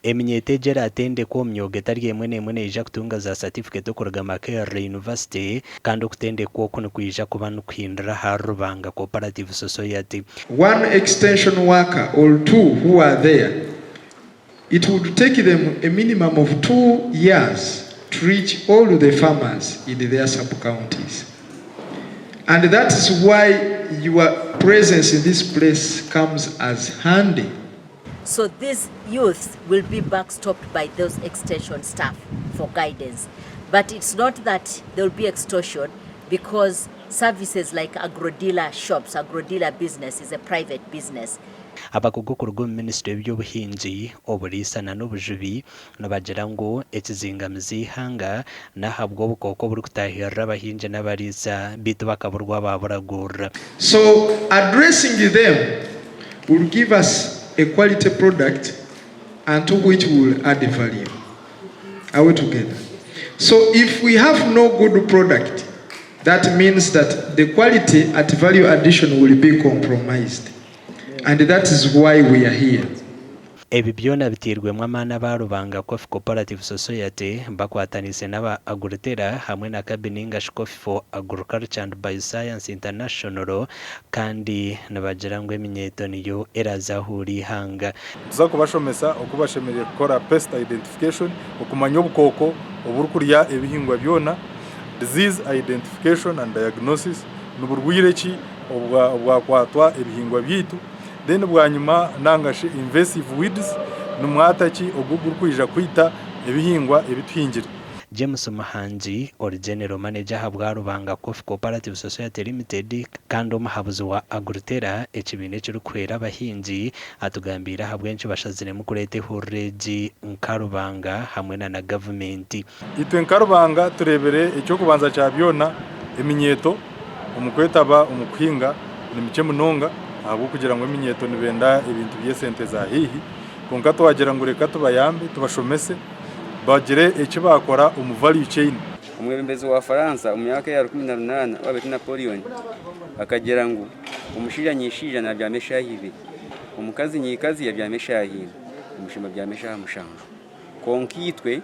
Eminyeeto egi eraatendekwa omu myooga etari emwe n'emwe neija kutunga za satifiketi okuruga Makerere University kandi okutendekwa oku nikwija kuba nikuhindira ahari Rubanga Cooperative Society. One extension worker or two who are there, it would take them a minimum of 2 years to reach all the farmers in their sub-counties. And that is why your presence in this place comes as handy. So these youths will be backstopped by those extension staff for guidance. But it's not that there will be extortion, because services like agrodealer shops, agrodealer business is a private business. Abakugu kuruga omu minisitule y'eby'obuhingi, oburiisa na n'obujubi nibagira ngu ekizingamizi eihanga n'ahabw'obukooko oburikutaahirira abahingi n'abariisa beitu bakaburwa abaaburagurira. So addressing them will give us a quality product unto which we will add value. Are we together? So if we have no good product, that means that the quality at value addition will be compromised. And that is why we are here. Ebi byona biteirwemu amaani aba Rubanga Coffee Cooperative Society bakwataniise n'aba Agriterra hamwe na Kabi ningashi Coffee for Agriculture and Bioscience International kandi nibagira ngu eminyeeto niyo erazahuure eihanga. Nituza kubashomesa oku bashemereire kukora pest identification, okumanya obukooko oburikurya ebihingwa byona, disease identification and diagnosis, niburwaire ki obwakwatwa ebihingwa byaitu, then bwanyima nangashi invasive weeds, nimwata ki ogu ogurikwija kwita ebihingwa ebi tuhingire. James Muhangi, ori General Manager ahabwa Rubanga Coffee Cooperative Society Limited kandi omuhabuzi wa Agriterra, ekibiina ekirikuhwera abahingi, atugambiire ahabw'enki bashaziremu kureeta ehururu egi nka Rubanga hamwe na na gavumenti. Itwe nka Rubanga tureebire eky'okubanza kya byona eminyeeto omu kwetaba omu kuhinga ni mikye munonga ahabw'okugira ngu eminyeeto nibenda ebintu by'esente za haihi kwonka twagira ngu reka tubayambe tubashomese bagire eki baakora omu value chain. Omwebembezi wa Faransa omu myaka eya 1800 owaabaire Napoleon akagira ngu omushaija nyishaija naabyama eshaaha ibiri, omukazi nyikazi abyama eshaaha ina, omushumba abyama eshaaha mushanju. Kwonka itwe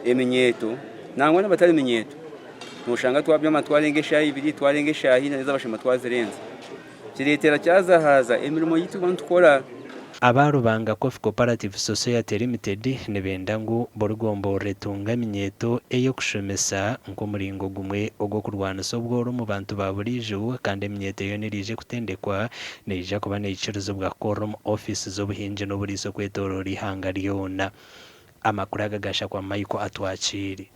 eminyeeto nangwa n'abatari minyeeto noshanga twabyama twarenga eshaaha ibiri, twarenga eshaaha ina n'ez'abashuma twazirenza. Kireetera kyazahaaza emirimo ei turikuba nitukora. Aba Rubanga Coffee Cooperative Society Limited nibenda ngu buri gomborora etunge eminyeeto ey'okushomesa nk'omuringo gumwe ogw'okurwanisa obworo omu bantu ba buriijo kandi eminyeeto yoona eraije kutendekwa neija kuba neikirizibwa kukorera omu ofiisi z'obuhingi n'oburiisa okwetoroora eihanga ryona. Amakuru aga gashakwa Michael Atwakiire.